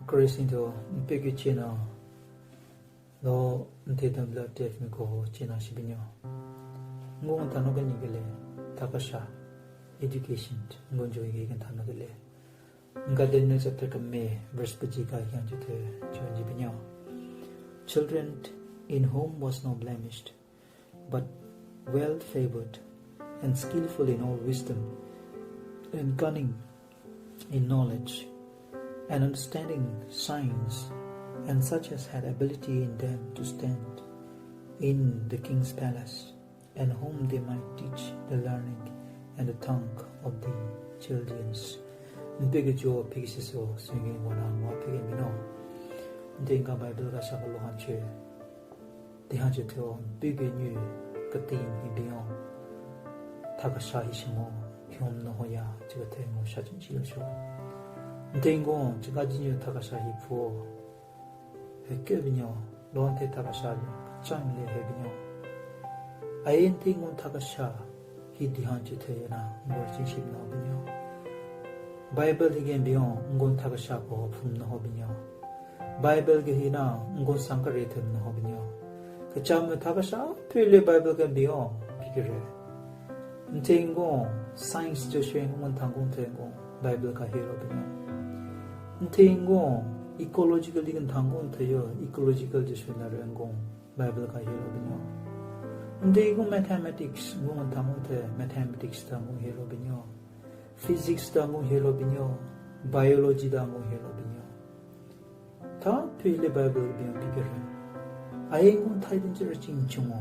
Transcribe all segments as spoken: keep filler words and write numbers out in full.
Khrista nyo, n peki chena, lo n te dam la def mi ko chena shibinyo. Ngun tano ka nyikele, takasha, education, ngun jo yike tano kele. Nga Daniel chapter ka me, verse paji ka yang ju te, jo jibinyo. Children in whom was no blemish, but well favored, and skillful in all wisdom, and cunning in knowledge, and understanding science, and such as had ability in them to stand in the king's palace, and whom they might teach the learning and the tongue of the Chaldeans. N peki jo peki siso, swingi wana ngwa peki mino. N te nga Bible ka shaka lo hanche. Dehan che thyo, bibinyu, katin hi biyon. Takasha hi shingo, hyom no hoya, chikathe ngo shachin chilo sho. Ntengo, chikaji nyu takasha hi phuo. He ke binyo, lonte takasha nyu, kachang le he binyo. Ayen tengo takasha, hi dihan che thye na, ngor chin shim no binyo. Bible hi gen biyon, ngon takasha ko phum no ho binyo. Bible ge hi na, ngon sangkare them no ho binyo. Kacham me takasha, pele Bible gen biyon, pikire. Ntengo, science jo shwe ngon tangon tengo, Bible ka hero binyo. Ntengo, ecological digan tangon teyo, ecological jo shwe na rengon. Bible ka hero binyo. Nde ngun mathematics, ngun tangun the mathematics ta ngun hero binyo. Physics ta ngun hero binyo. Biology ta ngun hero binyo. Ta pele Bible binyo pikere. Aye ngun thai din jira ching chungo.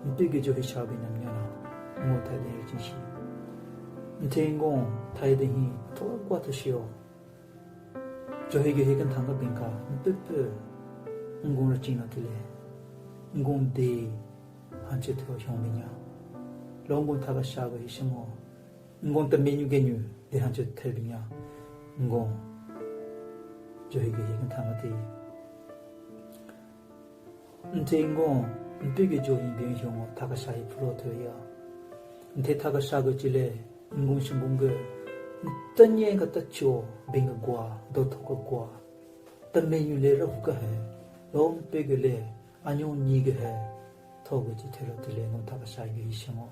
Npige jo hi sha binyo na. Ngun thai din jira ching shi. Nte ngun thai din hi to kwa to shio. Johi ge hi kan thang ka bin ka, npü pü, ngun ra ching na tile, ngun de, han che thyo hyong binya. Lo ngun tha ka sha ga hi shingo, ngun ta me nyu ge nyu, de han che thyo binya, ngun. Johi ge hi kan thang ka ti. Nte ngun, npige jo hi bin hyong, tha ka sha hi phulo thyo ya. Nte tha ka sha ga chile, ngun shingun ge, nta nye ka ta cho, bin ga gwa, do tho ka gwa. Ta me nyu le ra hu ka he, lo npige le, anyo nyi ge he, tho ga chi thelo tile ngun tha ka sha ga hi shingo.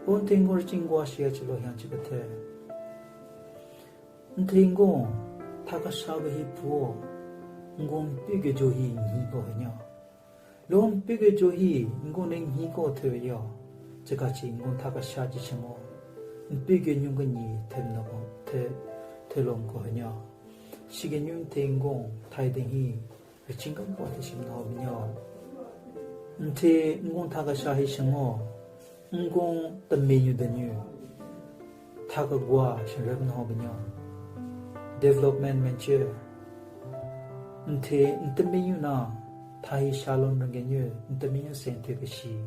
Nte ngun ching gwa shi ya chilo hyang chi ka the. Nte ngun, tha ka sha ga hi phuo, ngun npige jo hi nyi ko he nya. Lo npige jo hi, ngun ne nyi ko thyo ya. Chika chi ngun tha ka sha ji shingo. Npige nyu ga nyi them no ko, the, the long ko he nya. Shi ge nyu nte ngun, thai de hi, Kaching ka kwa te shim no binyo. Nte ngun tha ka sha hi shingo. Ngun ta me nyu de nyu. Tha ka gwa shin rep no binyo. Development menche. Nte nta me nyu na. Tha hi sha lon rang ge nyu. Nta me nyu sen te ka shi.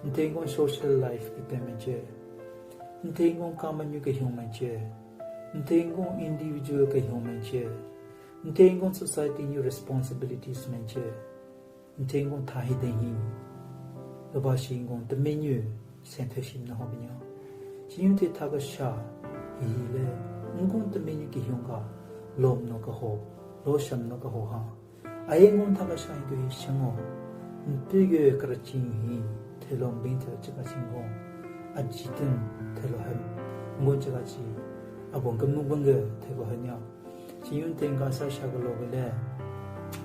Nte ngun social life ki payment che. Nte ngun ka manyu ke human che. Nte ngun individual ke human che. Nte ngun society nyu responsibilities men che. Nte ngun tha hi de hi. Lo ba shi ngun te menu sen the shim na ho binyo. Shi yun te tha ka sha hi hi le. Ngun te menu ki hyong ka. Lom no ka ho. Lo sham no ka ho ha. Aye ngun tha ka sha hi kyo hi shingo. Npige kara ching hi, thelo mbing thelo chika ching gong. A jitun thelo hem. Ngun chika chi. A bon kemu bang ge thelo hanya. Chi yun ten ka sa sha ka lo ge le.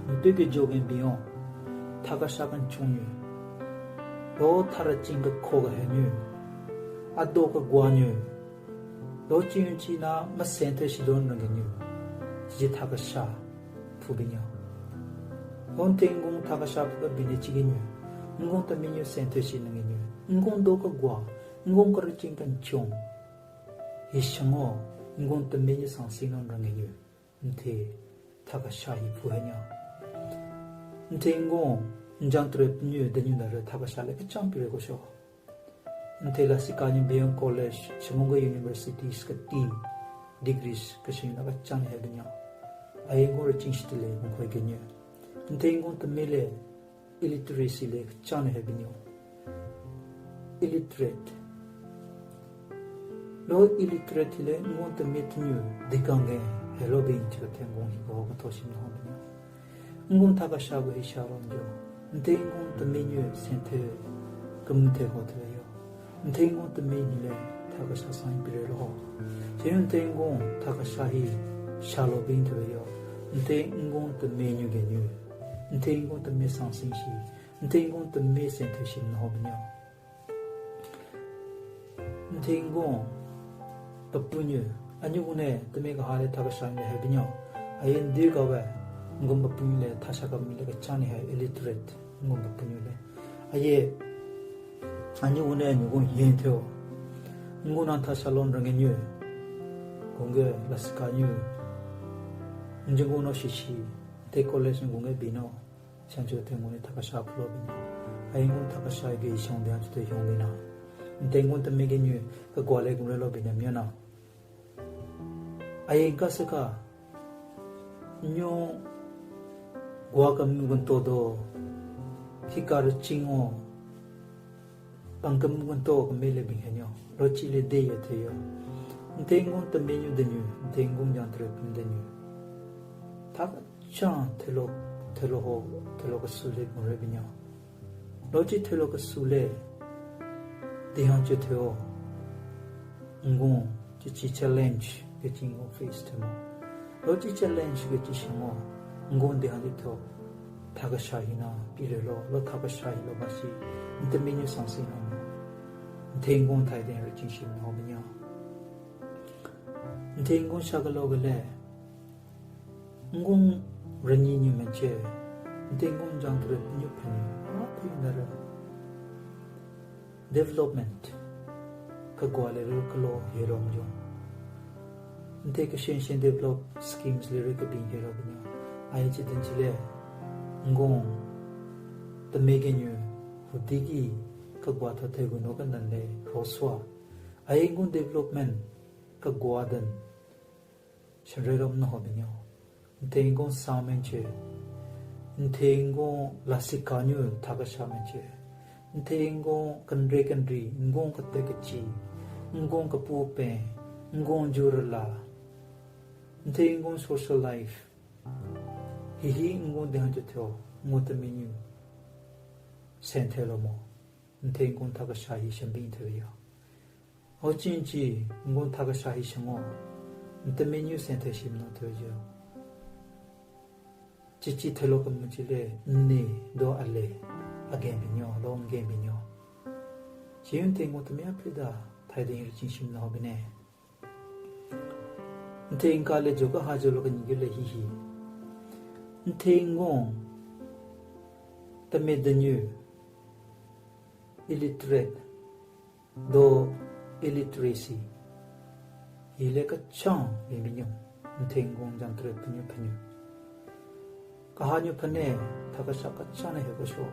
Npige jo gen biyon. Tha ka sha kan chung yu. Lo tha ra ching ka ko ga he nyu. A do ka gwa nyu. Lo chi yun chi na ma sen the shi don rang ge nyu. Chi tha ka sha. Phu binyo. Ngun te ngun tha ka sha phu ka bine chi ge nyu. Ngun ta minyu sen te shi nang ge nyu. Ngun do ka gwa. Ngun ka ri ching kan chong. Hi shango. Ngun ta minyu sang si non rang ge nyu. Nte tha ka sha hi phu he nyo. Nte ngun njang tre nyu de nyu na re tha ka sha le ka chang pi re ko sho. Nte la sika nyi biyon college, Shimoga Universities ka ti degrees ka shin la ka chan he binya. Aye ngun re ching shi tile ngun khoi ke nyu. Nte ngun te me le illiteracy le ka chan he binyo. Illiterate. Lo illiterate le ngun te me te nyu de kan ge Hello bin chikethe ngun hiko ketho shim no binyo. Ngun thakasha go hi sha ronjo. Nte ngun temenyu senthe kemuthe ho thwe yo. Nte ngun temenyu le thakasha sang pire lo ho. Che nte ngun thakasha hi sha lo bin thwe yo. Nte ngun temenyu genyu. Nte ngun teme sang sing shi. Nte ngun teme senthe shim no binyo. Nte ngun papunyu, anyu ngun ne teme kaha le thakasha le he binyo. Aye ndu kawe, ngun papunyu le thasha kami le kechani he illiterate, ngun papunyu le. Aye, anyu ngun ne anyu ngun yen theo. Ngun na thasha lon rengenyu. Gunge lasika nyu. Nje ngun no shishi, te college ngun ge bino. Shanchu te ngun ne thakasha phulo binyo. Aye ngun thakasha ge shong de anchu te yong bina. Nte ngun teme genyu kagwa le gunre lo binyo myona. Aye nka saka nyo gwa kemü gunto do. Hika re chingo. Pangkam ngun to kemele bing henyo, rochi le de ye the yo. Nte ngun temenyu denyu, nte ngun jang tre pun denyu. Thakachan thelo, thelo ho, thelo kesu le gun re binyo. Rochi thelo kesu le, de han che the o. Ngun, chichi challenge, kechi ngun face the mo. Rochi challenge kechi shimo, ngun de han che the o. Thakasha hi na, pire lo, lo thakasha hi lo ba shi, nte menyu sang si na mo. Nte ngun thai den re ching shim no binyo. Nte ngun sha kelo kele, ngun renyi nyu menche, nte ngun jang tre nyu penyu, a pe na re. Development. Kagwa le ru kelo ye rom jong. Nte keshen shen develop schemes le ru kebin ye rom jong. Aye chi den chi le. Ngun. Teme genyu. Hudigi. Kagwa tho te gu no ka nan le. Roswa. Aye ngun development. Kagwa den. Shenre rom no ho binyo. Nte ngun sa menche. Nte ngun lasika nyu thakasha menche. Nte ngun kendre kendri, ngun kate kechi, ngun kapu pen, ngun jurala. Nte ngun social life. Hihi ngun de han che the o, ngun temenyu. Senthe lo mo. Nte ngun thakasha hi shambin the yo. Ho chin chi, ngun thakasha hi shango, nte menyu senthe shim no the yo. Chichi thelo kemu chi le, nne do ale, agen binyo, lo ngen binyo. Chi yun te ngun teme a pida, thai den re ching shim no bine. Nte nka le jo kaha jo lo ka nyi le hihi. Nte ngun, teme denyu, illiterate, do illiteracy. Hi le kachan le binyo, nte ngun jang tre penyu penyu. Kaha nyu pene, thakasha kachan ne he kosho.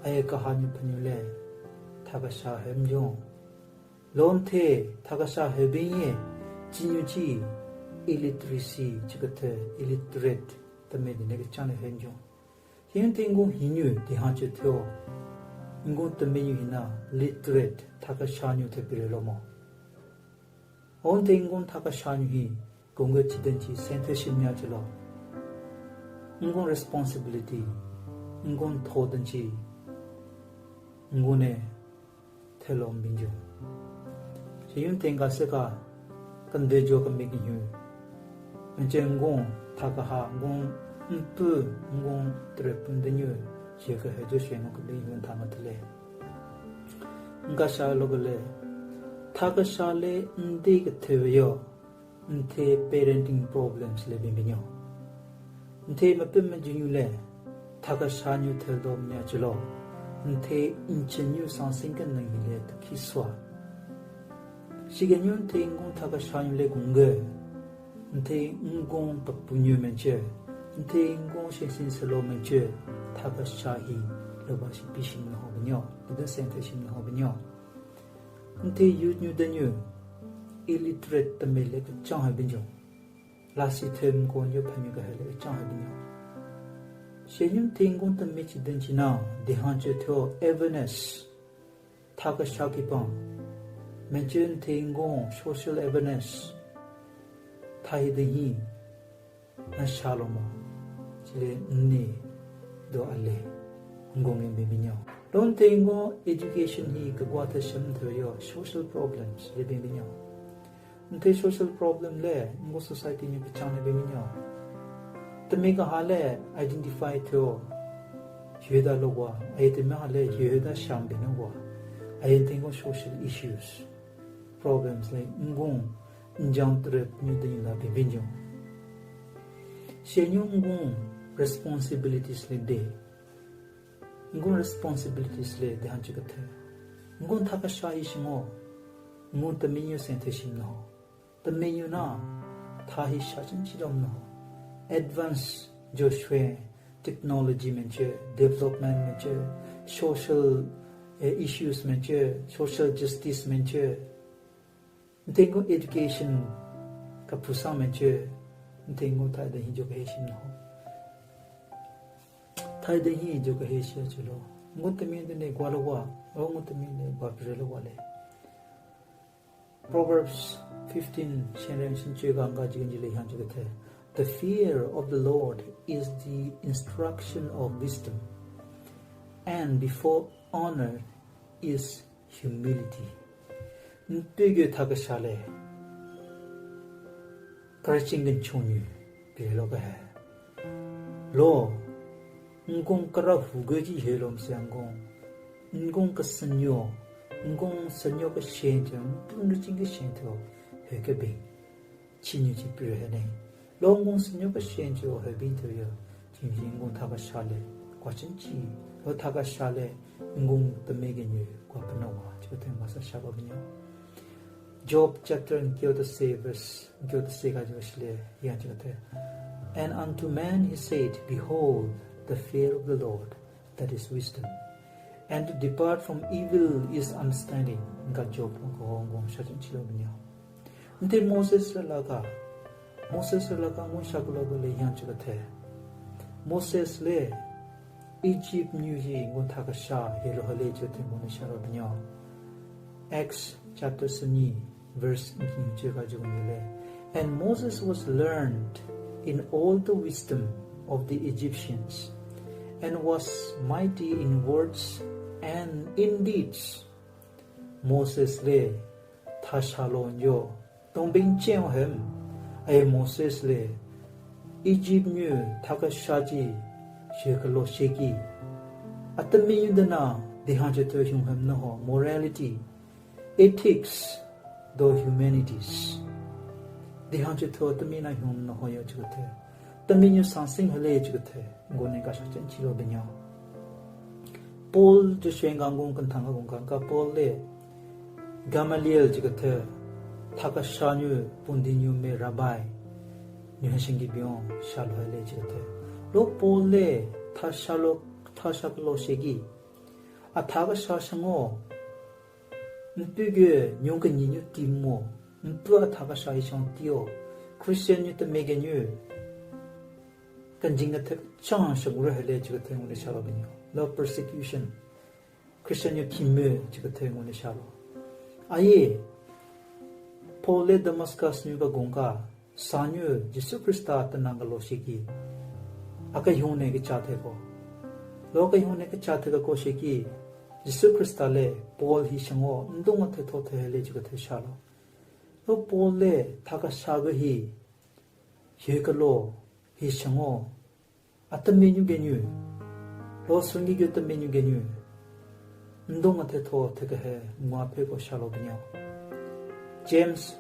Aye kaha nyu penyu le, thakasha he mjong. Lon the, thakasha he binye, chinyu chi, illiteracy, chikathe, illiterate, teme dine kachan ne he mjong. Yen te ngun hinyu, de han che the o. Ngun temenyu hi na, literate, thakasha nyu the pire lo mo. On te ngun thakasha nyu hi, gunge chi den chi, senthe shim nya che lo. Ngun responsibility, ngun tho den chi, ngun ne, thelo mbinjun. Che yun tenga seka, kande jo kame ki nyu. Nche ngun, thakaha, ngun, mpu, ngun, tre pun de nyu, che ke he jo she ngun kame nyu tha ma tele. Nka sha lo kele, thakasha le nde ke thewe yo. Nthe parenting problems le bin binyo. Nthe mape majinyu le, thakasha nyu thel do mya chilo. Nthe nchenyu sangsing ka nang hile takhi swa. Shigenyu nthe ngun thakasha nyu le gunge. Nthe ngun papunyu menche. Nthe ngun shensin selo menche. Thakasha hi lo ba shi pishin na ho binyo. Ida senthe shin na ho binyo. Nthe youth nyu denyu, illiterate tame le kechang ha binyo. Lasi them ko nyu phanyu ka hele kechang ha binyo. Shenyu nthe ngun tame chi den chi na, dehan che theo awareness. Thakasha ki pang. Menche nthe ngun social awareness. Tha hi de hi. Na sha lo mo. Chile nne do ale. Ngongen be binyo. Don't think ngo education hi kagwa ta shem to yo social problems le be binyo. Nte social problem le ngo society ni pechang le be binyo. Temi ka ha le identify to. Yeda lo wa. Aye temi ha le yeda sham be no wa. Aye tengo social issues. Problems le ngon njang trep ni de la be binyo. Shenyu ngun responsibilities le de. Ngun responsibilities le de hanchi kathe. Ngun thaka sha hi shingo. Ngun temi nyu sen the shim no. Temi nyu na tha hi sha chin chi dom no. Advance jo shwe technology menche, development menche, social eh, issues menche, social justice menche. Ntengo education ka pusa menche, ntengo thai de hi jo ka he shim no. Thai de hi jo ka he shi achu lo. Ngo temi de ne gwa lo wa, o ngo temi ne gwa pire lo wa le. Proverbs fifteen, shenren shin chwe ga nga jigen jile hyan chwe the. The fear of the Lord is the instruction of wisdom, and before honor is humility. Npege thaka shale. Karaching gen chonyu. Pire lo ka he. Lo. Ngong kara hu ge ji he lo mse ngong. Ngong ka senyo. Ngong senyo ka shen te. Ngong ching ka shen te. He ke bing. Chi nyu chi pire he ne. Lo ngong senyo ka shen te he bing te yo. Chi nyu ngong thaka shale. Kwa chen chi. Lo thaka shale. Ngong temi ge nyu. Kwa peno wa. Chi ka te masa shaba binyo. Job chapter nkyo to se verse, nkyo to se ka jo shile, yan jo te. And unto man he said, behold, the fear of the Lord, that is wisdom. And to depart from evil is understanding. Nga Job ko ngong sha chilo binyo. Nte Moses la ka, Moses la ka ngong sha ko lo le yan jo te. Moses le, Egypt nyu hi ngu thaka sha hi lo hale jo te ngu ne sha lo binyo. Acts chapter sini verse ngi che ka jo ngi le. And Moses was learned in all the wisdom of the Egyptians, and was mighty in words and in deeds. Moses le thasha lo nyo. Tongbin chen hem, aye Moses le, Egypt nyu thaka shaji, shekalo sheki. Atemi nyu dana, dihan che to hyung hem no ho, morality, ethics, do humanities. Dihan che to atemi na hyung no ho yo che te. Temi nyu sangsing hale che te. Ngo ne ka sha chen chi lo binyo. Paul je shwe nga ngun kan thang ngun kan ka Paul le Gamaliel je te thaka sha nyu pundi nyu me rabbi nyu ha shingi byon sha lo le je te. Lo Paul le tha sha lo tha sha lo shegi. A thaka sha shango. Npu ge nyong ke nyi nyu ti mo. Npu a thaka sha hi shang ti o. Christian nyu te me ge nyu. Kanjing ka thek chang shagura hele chikathe ngone shalo binyo. Lo persecution. Christian yo kime chikathe ngone shalo. Aye, Paul le Damascus nyu ka gongka, sanyu Jesu Krista tanang ka lo shiki. Aka yong ne ke cha the ko. Lo ka yong ne ke cha the ka ko shiki. Jesu Krista le Paul hi shango, ndong a the tho the hele chikathe shalo. Lo Paul le thaka shaga hi. Hye kalo, hi shango, atame nyu genyu, lo sungi gyo tame nyu genyu, ndong a the tho the ka he, ngwa phe ko shalo binyo. James,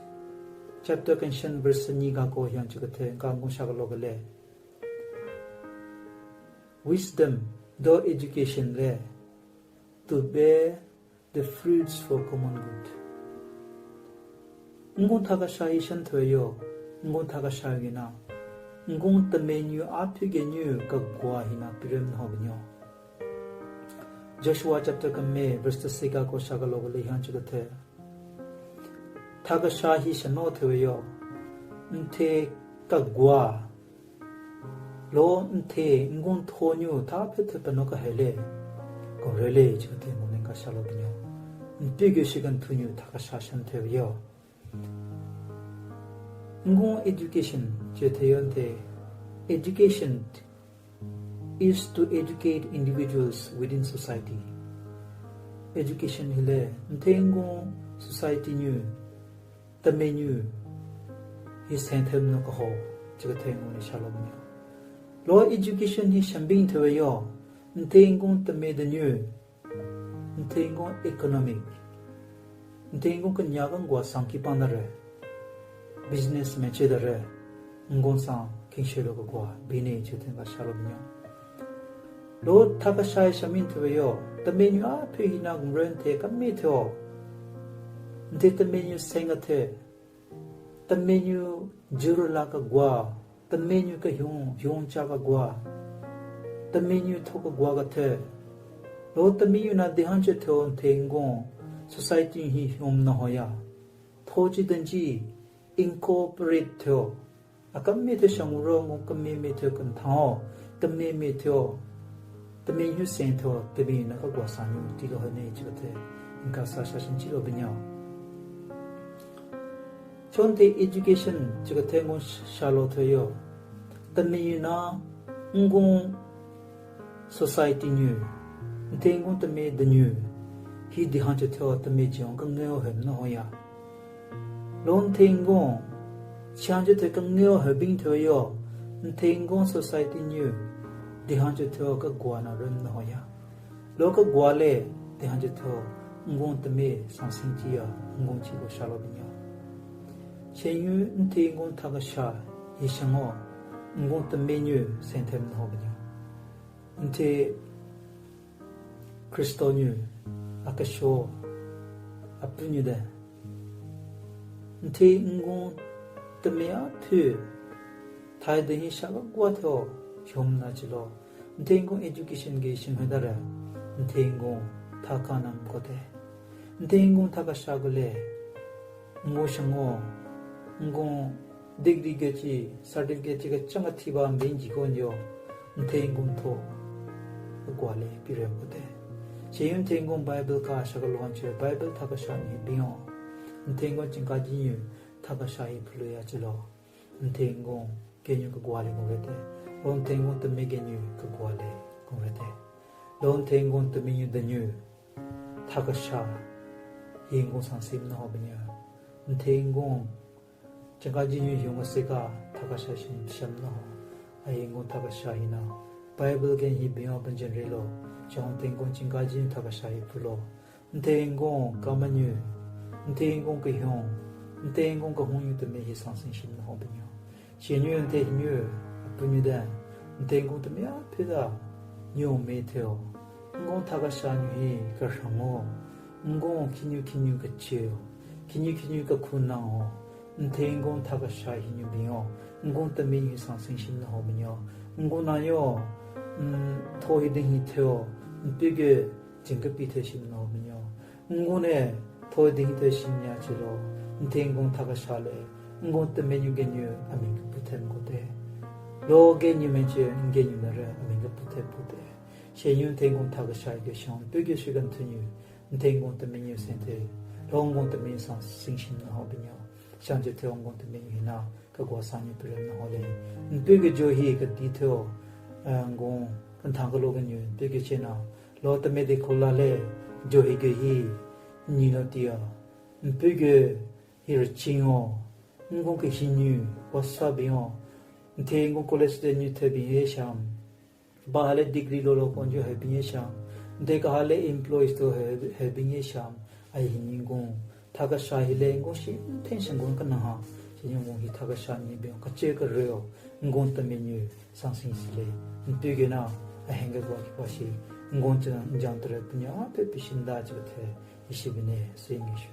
chapter kenshen verse nyi ga ko hyang chikathe, ga ngu shakalo gale. Wisdom, do education le, to bear the fruits for common good. Ngun thaka sha hi shan thoyo, ngun thaka sha gina. Ngun tamenyu aphi genyu ka gwa hina pirem no binyo. Joshua chapter kame verse six ka ko shaka lo le hyan chukathe. Thaka sha hi shano thoyo. Nthe ka gwa Lo nthe ngun thonyu tha phe the pano ka hele. Ko rele chikathe ngune ka shalo binyo. Npi gyo shikan thunyu tha ka sha shan the yo. Ngun education che the yo nthe. Education is to educate individuals within society. Education hile nthengon society nyu, teme nyu, hi senthem no kaho, chikathengon ni shalo nyo. Lo education hi shambing thewe yo, nthengon teme denyu, nthengon economic, nthengon kenya kangwa sang kipang dare, business meche dare, ngon sang kingshelo kagwa bine chikathen ka shalo nyo. Lo thakashai shamin thewe yo, teme nyu a phe hina gumren the kame theo, nthe teme nyu senga the, teme nyu jurula kagwa, teme nyu kahyung, hyung cha kagwa, teme nyu tho kagwa kathe. Lo teme nyu na dehan che theo nthengon society hi hyung na hoya. Tho chi denji incorporate theo. Akame the shanguro ngo kame me theo kanthan o, kame me theo, teme nyu sen theo, teme nyu na kagwa sanyu tilo hane chikathe. Nka sa shashin chilo binyo. Chonte education chikathengon shalo theyo. Teme nyu na ngon society nyu, nthengon teme denyu, hi dehan che theo teme jion kangeo hem no hoya. Lo nthengon, chihan che the kangeo hebing thewe yo, nthengon society nyu, dehan che theo kagwa na rem no hoya. Lo kagwa le, dehan che theo, ngon teme sangsing chi ya, ngon chi ko shalo binyo. Chenyu nthengon thakasha, hi shango, ngon teme nyu senthem no ho binyo. Nthe Kristo nyu, akasho, apu nyu de. Nthe ngon teme a phu, thai de hi shaka gwa theo, hyom na chilo. Nthe ngon education ge shing hwe dare, nthe ngon thaka nam kote. Nthe ngon thakasha gule, ngon shango, ngon degree ge chi, certificate chi kachanga thiba mbenji konyo, nthengon tho, kagwa le pire kote. Che yu nthengon Bible ka shaka lo anche, Bible thakasha ni biyo. Nthengon chingka jinyu, thakasha hi phulu ya chilo. Nthengon kenyu kagwa le gongrete. Lo nthengon teme kenyu kagwa le gongrete. Lo nthengon teme nyu denyu, thakasha, hi ngon sangsing no ho binyo. Nthengon chingka jinyu hyung asika thakasha shin sham no ho. Ahi ngon thakasha hina. Bible gen hi biyo banjen rilo. Chon nthengon chingka jinyu thakasha hi phulo. Nthengon kamanyu, nthengon kahyong, nthengon kahungnyu teme hi sangsing shim no ho binyo. Chenyu nthe hinyu, apu nyu den, nthengon teme a phu da, nyu me theo. Ngon thakasha nyu hi kashango, ngon khinyu khinyu kacheo, khinyu khinyu kakhunang ho, nthengon thakasha hinyu binyo, ngon teme nyu sangsing shim no ho binyo. Ngon na yo, mm, tho hi den hi theo, mpege jingkapi the shim no binyo. Ngon ne, tho ding the shim nya chilo, nthengon thakasha le, ngon teme nyu genyu, amin kapu the mkote. Lo genyu menche, ngenyu nare, amin kapu the pute. Chenyu nthengon thakasha ge shon, pege shi gan thenyu, nthengon teme nyu senthe, lo ngon teme sangsing shim no ho binyo. Shan che theo ngon teme nyu hina, kagwa sanyu pire no ho le. Mpege jo hi kadi theo, eh, ngon, kanthan kalo genyu, mpege chena, lo teme de kola le, jo hi ge hi, nyi no tia. Mpege hi rachingo, ngon ke hinyu, wasa biyo. Nthengon college de nyu the biye sham. Ba hale degree lo lo konjo he biye sham. Nthe ka hale employees to he, he biye sham. Ahi ngon. Thakasha hile ngon shi, nthen shan ngon kana ha. Shi ngon hi thakasha ni biyo, kache kareo. Ngon teme nyu, sangsing sile. Mpege na, ahenga gwa kipa shi. Ngon chena, njang tere punya, ape pishinda chikathe. Ishi bine, sing ishu.